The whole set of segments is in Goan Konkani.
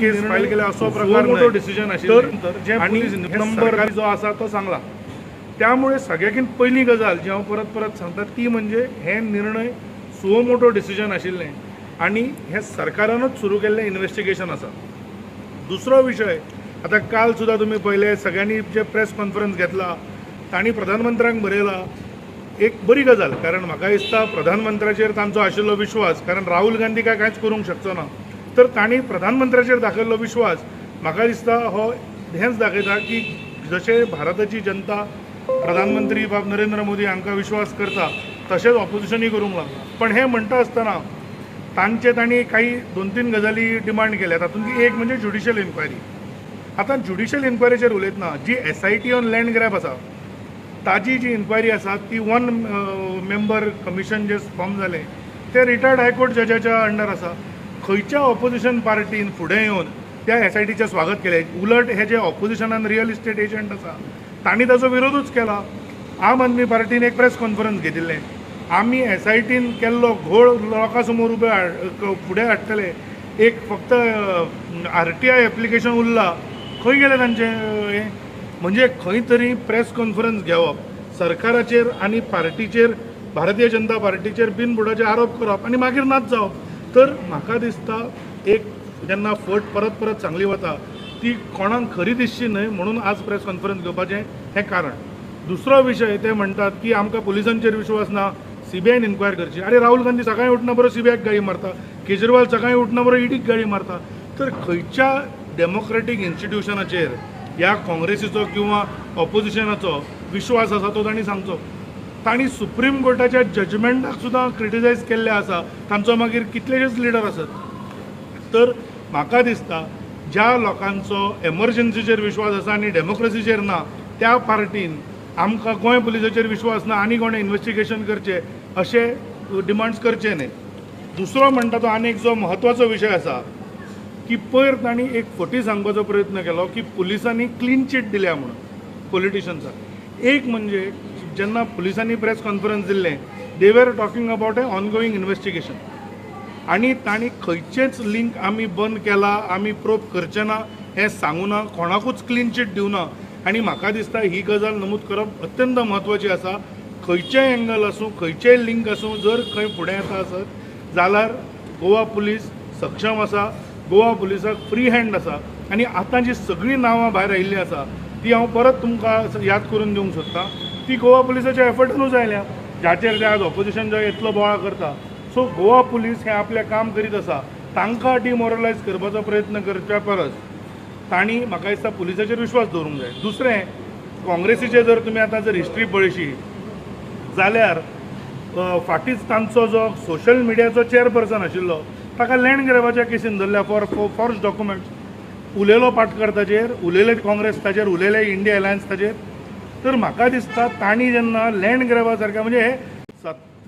केस फायल केल्या असो प्रकार मोठो डिसिजन आशिल्लो तर जे पुलीस नंबर जो आसा तो सांगला. त्यामुळे सगळ्याकीन पयली गजाल जी हांव परत परत सांगता ती म्हणजे हे निर्णय सुओ मोठो डिसिजन आशिल्लें आनी हें सरकारानूच सुरू केल्लें इन्वेस्टिगेशन आसा. दुसरो विशय, आतां काल सुद्दां तुमी पळयलें सगळ्यांनी जे प्रेस कॉन्फरन्स घेतला तांणी प्रधानमंत्र्यांक बरयला, एक बरी गजाल, कारण म्हाका दिसता प्रधानमंत्र्याचेर तांचो आशिल्लो विश्वास, कारण राहुल गांधी काय कांयच करूंक शकचो ना, तर तांणी प्रधानमंत्र्याचेर दाखयल्लो विश्वास म्हाका दिसता हो हेंच दाखयता की जशें भारताची जनता प्रधानमंत्री बाब नरेंद्र मोदी हांकां विश्वास करता तशेंच ऑपोजिशनूय करूंक लागला. पण हें म्हणटा आसतना तांचे तांणी काही 2-3 गजाली डिमांड केल्या, तातूंतली एक म्हणजे ज्युडिशियल इन्क्वायरी. आतां ज्युडिशियल इन्क्वायरीचेर उलयतना जी SIT on land grab आसा ताजी जी इन्क्वायरी आसा ती 1 मेंबर कमिशन जे फॉर्म जालें ते रिटायर्ड हायकोर्ट जजाच्या अंडर आसा. खंयच्या ऑपोजिशन पार्टीन फुडें येवन त्या SITचें स्वागत केलें? उलट हे जे ऑपोजिशनान रियल इस्टेट एजंट आसा तांणी ताचो विरोधूच केला. आम आदमी पार्टीन एक प्रेस कॉन्फरन्स घेतिल्लें, आमी SITन केल्लो घोळ लोकां समोर उबे फुडें हाडटले, एक फक्त RTI application उरला, खंय गेलें तांचें हें? म्हणजे खंय तरी प्रेस कॉन्फरन्स घेवप, सरकाराचेर आनी पार्टीचेर, भारतीय जनता पार्टीचेर बिनबुडाचे आरोप करप आनी मागीर नाच जावप. तर म्हाका दिसता एक जेन्ना फट परत परत सांगली वता ती कोणाक खरी दिसची न्हय म्हणून आज प्रेस कॉन्फरन्स घेवपाचें हें कारण. दुसरो विशय, ते म्हणटात की आमकां पुलिसांचेर विश्वास ना, CBIन इन्क्वायर करची. अरे राहुल गांधी सकाळीं उठना बरोबर CBIक गाळी मारता, केजरीवाल सकाळीं उठना बरोबर EDक गाळी मारता. तर खंयच्या डेमोक्रेटीक इन्स्टिट्युशनाचेर ह्या काँग्रेसीचो किंवा ऑपोजिशनाचो विश्वास आसा तो तांणी सांगचो. तांणी सुप्रीम कोर्टाच्या जजमेंटाक सुद्दां क्रिटिसायज केल्लें आसा, तांचो मागीर कितलेशेच लिडर आसात. तर म्हाका दिसता ज्या लोकांचो एमर्जन्सीचेर विश्वास आसा आनी डेमोक्रेसीचेर ना त्या पार्टीन आमकां गोंय पुलिसाचेर विश्वास ना आनी कोणें इन्वेस्टिगेशन करचें अशें डिमांड्स करचे न्हय. दुसरो म्हणटा तो आनी एक जो म्हत्वाचो विशय आसा की पयर तांणी एक फटी सांगपाचो प्रयत्न केलो की पुलिसांनी क्लीन चीट दिल्या म्हणून पॉलिटिशन्साक. एक म्हणजे जेन्ना पुलिसांनी प्रेस कॉन्फरन्स दिल्लें they were talking about a ongoing investigation आनी तांणी खंयचेच लिंक आमी बंद केला, आमी प्रोब करचे ना हें सांगू ना, कोणाकूच क्लीन चीट दिवना. आनी म्हाका दिसता ही गजाल नमूद करप अत्यंत म्हत्वाची आसा. खंयचेय एंगल आसूं, खंयचेय लिंक आसूं, जर खंय फुडें येता आसत जाल्यार गोवा पुलीस सक्षम आसा, गोवा पुलिसाक फ्री हँड आसा. आनी आतां जी सगळीं नांवां भायर आयिल्लीं आसा ती हांव परत तुमकां याद करून दिवंक सोदतां, ती गोवा पुलिसाच्या एफर्टानूच आयल्या, जाचेर ते आज ऑपोजिशन जो इतलो बोवाळ करता. सो गोवा पुलीस हें आपलें काम करीत आसा, तांकां डिमोरलायज करपाचो प्रयत्न करच्या परस तांणी म्हाका दिसता पुलिसाचेर विश्वास दवरूंक जाय. दुसरें, काँग्रेसीचें जर तुमी आतां जर हिस्ट्री पळयशी जाल्यार फाटींच तांचो जो सोशल मिडियाचो चेअरपर्सन आशिल्लो ताका लँड ग्रॅबाच्या केसीन धरल्या फॉर फॉर्ज डॉक्युमेंट्स. उलयलो पाटकर ताचेर, उलयले काँग्रेस ताचेर, उलयले इंडिया अलायन्स ताचेर. तर म्हाका दिसता तांणी जेन्ना लँड ग्रॅबा सारक्या म्हणजे हे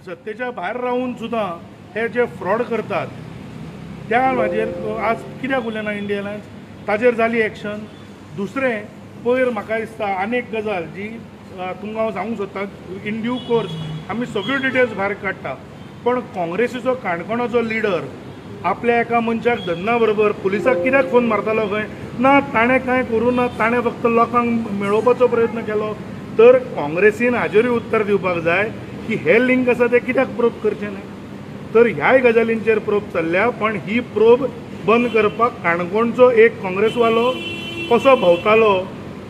सत्तेच्या भायर रावून सुद्दां हे जे फ्रॉड करतात त्या हाजेर आज कित्याक उलयना इंडिया अलायन्स, ताचेर जाली एक्शन. दुसरें, पयर म्हाका दिसता आनी एक गजाल जी तुमकां हांव सांगूंक सोदतां, इन ड्यू कोर्स आमी सगळ्यो डिटेल्स भायर काडटा, पण काँग्रेसीचो काणकोणाचो लिडर आपल्या एका मनशाक धरना बरोबर पुलिसाक कित्याक फोन मारतालो खंय ना, ताणें कांय करूं ना, ताणें फक्त लोकांक मेळोवपाचो प्रयत्न केलो. तर काँग्रेसीन हाजेरूय उत्तर दिवपाक जाय की हे लिंक आसा ते कित्याक प्रोब करचें न्हय. तर ह्याय गजालींचेर प्रोब चल्ल्या, पण ही प्रोब बंद करपाक काणकोणचो एक काँग्रेसवालो कसो भोंवतालो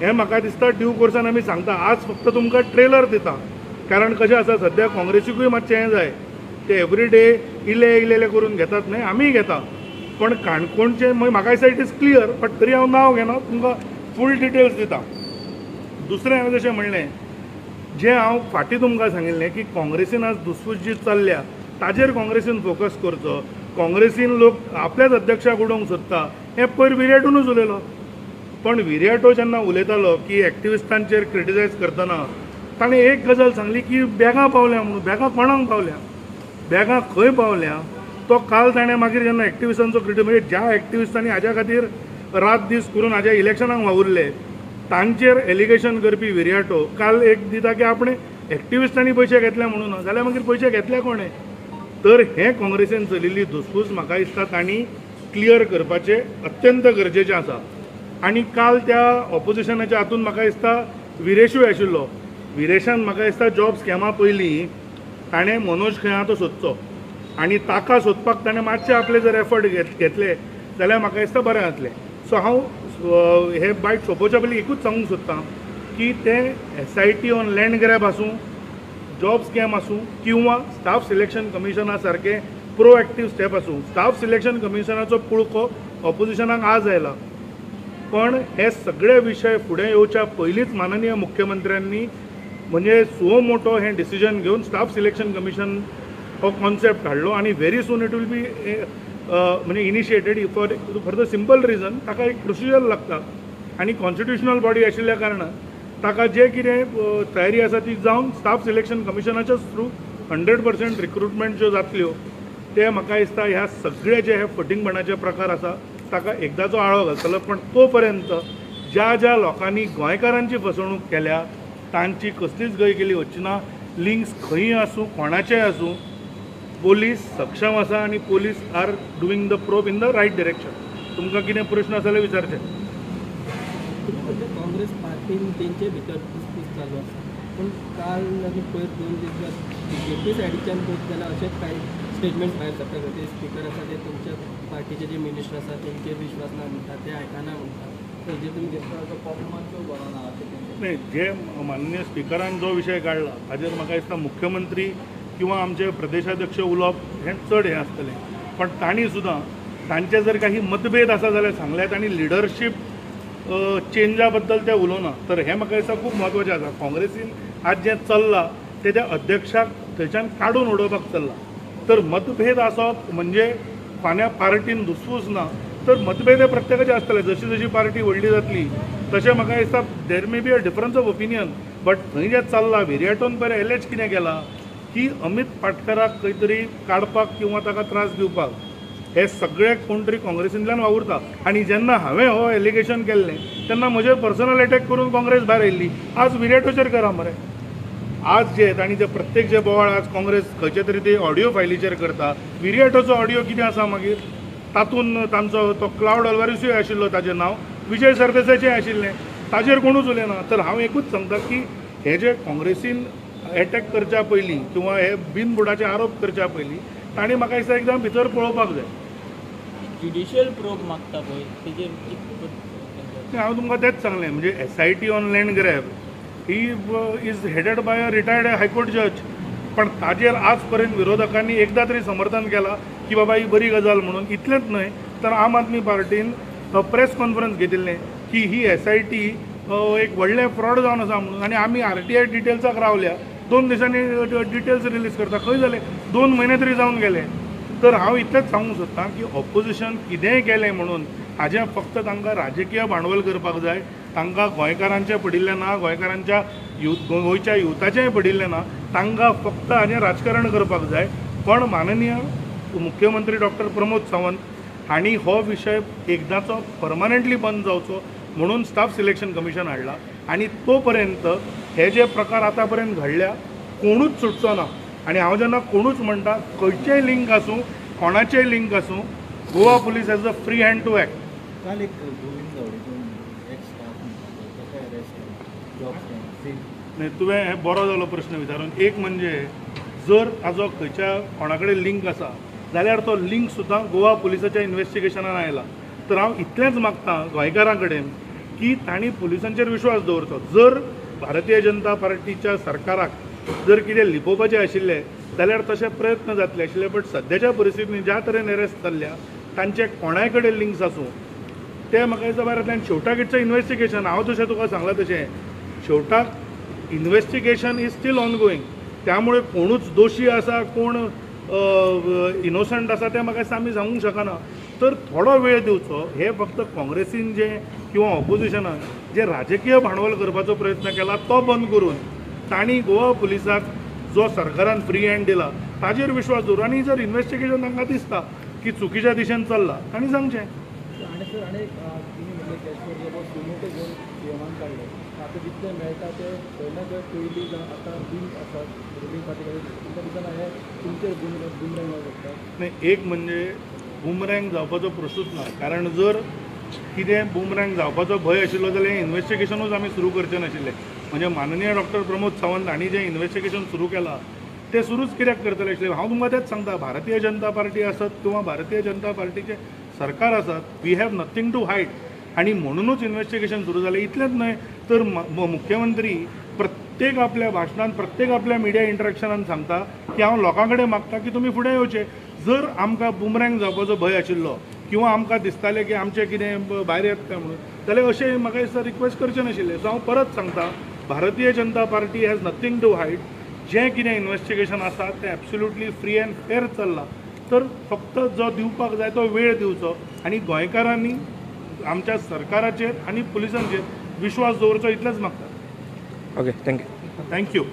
हें म्हाका दिसता ड्यू कोर्सान आमी सांगता. आज फक्त तुमकां ट्रेलर दिता, कारण कशें आसा सद्या काँग्रेसीकूय मातशें हें जाय, ते एवरी डे इले इले करून घेतात न्हय, आमीय घेता, पण काणकोणचें म्हाका दिसता it is clear, but तरी हांव नांव घेना, तुमकां फूल डिटेल्स दिता. दुसरें हांवें जशें म्हणलें, जें हांव फाटीं तुमकां सांगिल्लें की काँग्रेसीन आज दुसफूस जी चल्ल्या ताजेर काँग्रेसीन फोकस करचो. काँग्रेसीन लोक आपल्याच अध्यक्षाक उडोवंक सोदता हें पयर विर्याटोनूच उलयलो, पण विर्याटो जेन्ना उलयतालो की एक्टिविस्टांचेर क्रिटिसायज करतना ताणें एक गजाल सांगली की बॅगां पावल्या म्हणून, बॅगां कोणाक पावल्या, बॅगां खंय पावल्या. तो काल ताणें मागीर जेन्ना एक्टिविस्टांचो क्रिटिसायज, म्हणजे ज्या एक्टिविस्टांनी हाज्या खातीर रात दीस करून हाज्या इलेक्शनाक वावुरले तांचेर एलिगेशन करपी विर्याटो काल एक दिता की आपणें एक्टिविस्टांनी पयशे घेतले म्हणून ना, जाल्यार मागीर पयशे घेतले कोणें? तर हें काँग्रेसीन चलिल्ली धुसफूस म्हाका दिसता तांणी क्लियर करपाचें अत्यंत गरजेचें आसा. आनी काल त्या ऑपोजिशनाच्या हातून म्हाका दिसता विरेशूय आशिल्लो. विरेशान म्हाका दिसता जॉब स्कॅमा पयलीं ताणें मनोज खंय आहा तो सोदचो आनी ताका सोदपाक ताणें मातशें आपले जर एफर्ट घेतले जाल्यार म्हाका दिसता बरें जातलें. सो हांव हे बायट सोंपोवच्या पयलीं एकूच सांगूंक सोदतां की तें SIT on land grab आसूं, जॉब स्कॅम आसूं किंवा स्टाफ सिलेक्शन कमिशना सारके प्रोएक्टीव स्टेप आसूं, स्टाफ सिलेक्शन कमिशनाचो पुळको ऑपोजिशनाक आज आयला, पण हे सगळे विशय फुडें येवच्या पयलींच माननीय मुख्यमंत्र्यांनी म्हणजे सुओ मोटो हें डिसिजन घेवन स्टाफ सिलेक्शन कमिशन हो कॉन्सेप्ट हाडलो आनी very soon it will be म्हणजे initiated for the simple reason ताका एक प्रोसिजर लागता आनी कॉन्स्टिट्युशनल बॉडी आशिल्ल्या कारणान ताका जे कितें तयारी आसा ती जावन स्टाफ सिलेक्शन कमिशनाच्याच थ्रू 100% रिक्रुटमेंट ज्यो जातल्यो ते म्हाका दिसता ह्या सगळे जे हे फटींगपणाचे प्रकार आसा ताका एकदाचो आळो घालतलो. पण तो पर्यंत ज्या ज्या लोकांनी गोंयकारांची फसवणूक केल्या तांची कसलीच गय केली वचची ना. लिंक्स खंय आसूं कोणाचेय आसूं पोलीस सक्षम आसा आनी police are doing the probe in the right direction. तुमकां कितें प्रश्न आसा जाल्यार विचारचे. काँग्रेस पार्टीन तेंचे भितर पुसपूस चालू आसा, पूण काल आनी पयर 2 दीस जर बीजेपी सायडीच्यान पळयत जाल्यार अशेंच कांय स्टेटमेंट्स भायर सरता. ते स्पिकर आसा ते तुमच्या पार्टीचे जे मिनिस्टर आसा तेंचेर विश्वास ना म्हणटा, ते आयकना म्हणटा, तेजेर तुमी नाही. जे माननीय स्पिकरान जो विशय काडला ताजेर म्हाका दिसता मुख्यमंत्री किंवा आमचे प्रदेशाध्यक्ष उलोवप हें चड हें आसतलें, पण तांणी सुद्दां तांचे जर काही मतभेद आसा जाल्यार सांगल्यात आनी लिडरशीप चेंजा बद्दल ते उलोवना, तर हें म्हाका दिसता खूब म्हत्वाचें आसा. काँग्रेसीन आज जें चल्लां तें त्या अध्यक्षाक थंयच्यान काडून उडोवपाक चल्लां. तर मतभेद आसप म्हणजे फाल्यां पार्टीन धुसफूस ना, तर मतभेद हे प्रत्येकाचे आसतले. जशी जशी पार्टी व्हडली जातली तशें म्हाका दिसता there may be a difference of opinion, but थंय जें चल्लां विरियाटोन पयर एलएच कितें केलां की अमित पाटकराक खंय तरी काडपाक किंवा ताका त्रास दिवपाक हे सगळे कोण तरी काँग्रेसींतल्यान वावुरता. आनी जेन्ना हांवें हो एलिगेशन केल्लें तेन्ना म्हजेर पर्सनल एटॅक करून काँग्रेस भायर आयिल्ली. आज विरियाटोचेर करा मरे. आज जे तांणी जे प्रत्येक जे बोवाळ आज काँग्रेस खंयचे तरी ते ऑडियो फायलीचेर करता, विरियाटोचो ऑडियो कितें आसा मागीर तातूंत तांचो तो क्लावड अल्वारिसूय आशिल्लो, ताजें नांव विजय सरदेसायचें आशिल्लें, ताजेर कोणूच उलयना. तर हांव एकूच सांगता की हे जे काँग्रेसीन एटॅक करच्या पयलीं किंवा हे बिनबुडाचे आरोप करच्या पयलीं तांणी म्हाका दिसता एकदम भितर पळोवपाक जाय. ज्युडिशियल प्रोब मागता पळय तेजेर हांव तुमकां तेंच सांगलें, म्हणजे SIT on land grab he is headed by a retired high court जज, पण ताजेर आज पर्यंत विरोधकांनी एकदां तरी समर्थन केलां की बाबा ही बरी गजाल म्हणून. इतलेंच न्हय तर आम आदमी पार्टीन प्रेस कॉन्फरन्स घेतिल्लें की ही SIT एक व्हडलें फ्रॉड जावन आसा म्हणून, आनी आमी RTI डिटेल्साक रावल्या, 2 दिसांनी डिटेल्स रिलीज करता, खंय जालें 2 म्हयने तरी जावन गेले. तर हांव इतलेंच सांगूंक सोदतां की ऑपोजिशन कितेंय केलें म्हणून हाजें फक्त तांकां राजकीय भांडवल करपाक जाय. तांकां गोंयकारांचें पडिल्लें ना, गोंयकारांच्या गोंयच्या युथाचेंय पडिल्लें ना, तांकां फक्त हाजें राजकारण करपाक जाय. पण माननीय मुख्यमंत्री डॉक्टर प्रमोद सावंत हांणी हो विशय एकदांचो परमनंटली बंद जावचो म्हणून स्टाफ सिलेक्शन कमिशन हाडला आनी तो पर्यंत हे जे प्रकार आतां पर्यंत घडल्या कोणूच सुटचो ना. आनी हांव जेन्ना कोणूच म्हणटा खंयचेय लिंक आसूं कोणाचेय लिंक आसूं, Goa police has a free hand to act. काल एक गोविंद गावडेचो एक्स स्टाफ ताका अरेस्ट केला जॉब स्कॅम. न्ही, तुवें हें बरो जालो प्रश्न विचारून. एक म्हणजे जर ताजो खंयच्या कोणा कडेन लिंक आसा जाल्यार तो लिंक सुद्दां गोवा पुलिसाच्या इन्वेस्टिगेशनान आयला. तर हांव इतलेंच मागता गोंयकारां कडेन की तांणी पुलिसांचेर विश्वास दवरचो. जर भारतीय जनता पार्टीच्या सरकाराक जर कितें लिपोवपाचें आशिल्लें जाल्यार तशे प्रयत्न जातले आशिल्ले, बट सद्याच्या परिस्थितीन ज्या तरेन अरेस्ट चल्ल्या तांचे कोणाय कडेन लिंक्स आसूं ते म्हाका दिसता भायर येतले. आनी शेवटाक it's a investigation. हांव जशें तुका सांगलां तशें शेवटाक investigation is still ongoing, त्यामुळे कोणूच दोशी आसा कोण इनोसंट आसा तें म्हाका दिसता आमी सांगूंक शकना. तर थोडो वेळ दिवचो. हे फक्त काँग्रेसीन जे किंवा ऑपोजिशनान जे राजकीय भांडवल करपाचो प्रयत्न केला तो बंद करून तांणी गोवा पुलिसाक जो सरकारान फ्री हँड दिला ताजेर विश्वास दवरून आनी जर इन्वेस्टिगेशन तांकां दिसता की चुकीच्या दिशेन चल्ला तांणी सांगचें. आनी सर आनी तुमी म्हणलें कॅश फॉर सुमोटो घेवन सीएमान काडलें, आतां जितलें मेळटा तें खंय ना खंय पयलीं आतां लिंक आसा रुलींग पार्टी कडेन, तुमकां दिसना हें तुमचेर बुमरँग जावंक शकता? नाही, एक म्हणजे बुमरँग जावपाचो प्रश्नूच ना, कारण जर कितें बुमरँग जावपाचो भंय आशिल्लो जाल्यार हें इन्वेस्टिगेशनूच आमी सुरू करचें नाशिल्लें. म्हणजे माननीय डॉक्टर प्रमोद सावंत हांणी जें इन्वेस्टिगेशन सुरू केलां तें सुरूच कित्याक करतले आशिल्ले? हांव तुमकां तेंच सांगता, भारतीय जनता पार्टी आसत किंवा भारतीय जनता पार्टीचें सरकार आसत, we have nothing to hide आनी म्हणुनूच इन्वेस्टिगेशन सुरू जालें. इतलेंच न्हय तर मुख्यमंत्री प्रत्येक आपल्या भाशणान, प्रत्येक आपल्या मिडिया इंटरेक्शनान सांगता की हांव लोकां कडेन मागता की तुमी फुडें येवचे. जर आमकां बुमरँग जावपाचो भंय आशिल्लो किंवा आमकां दिसतालें की आमचें कितें भायर येता काय म्हणून, जाल्यार अशें म्हाका दिसता रिक्वेस्ट करचें नाशिल्लें. सो हांव परत सांगता, Bharatiya Janata Party has nothing to hide. जें कितें इन्वेस्टिगेशन आसा तें एब्सोल्युटली फ्री अँड फेर चल्लां. तर फक्त जो दिवपाक जाय तो वेळ दिवचो आनी गोंयकारांनी आमच्या सरकाराचेर आनी पुलिसांचेर विश्वास दवरचो, इतलेंच मागता. Okay, thank you. Thank you.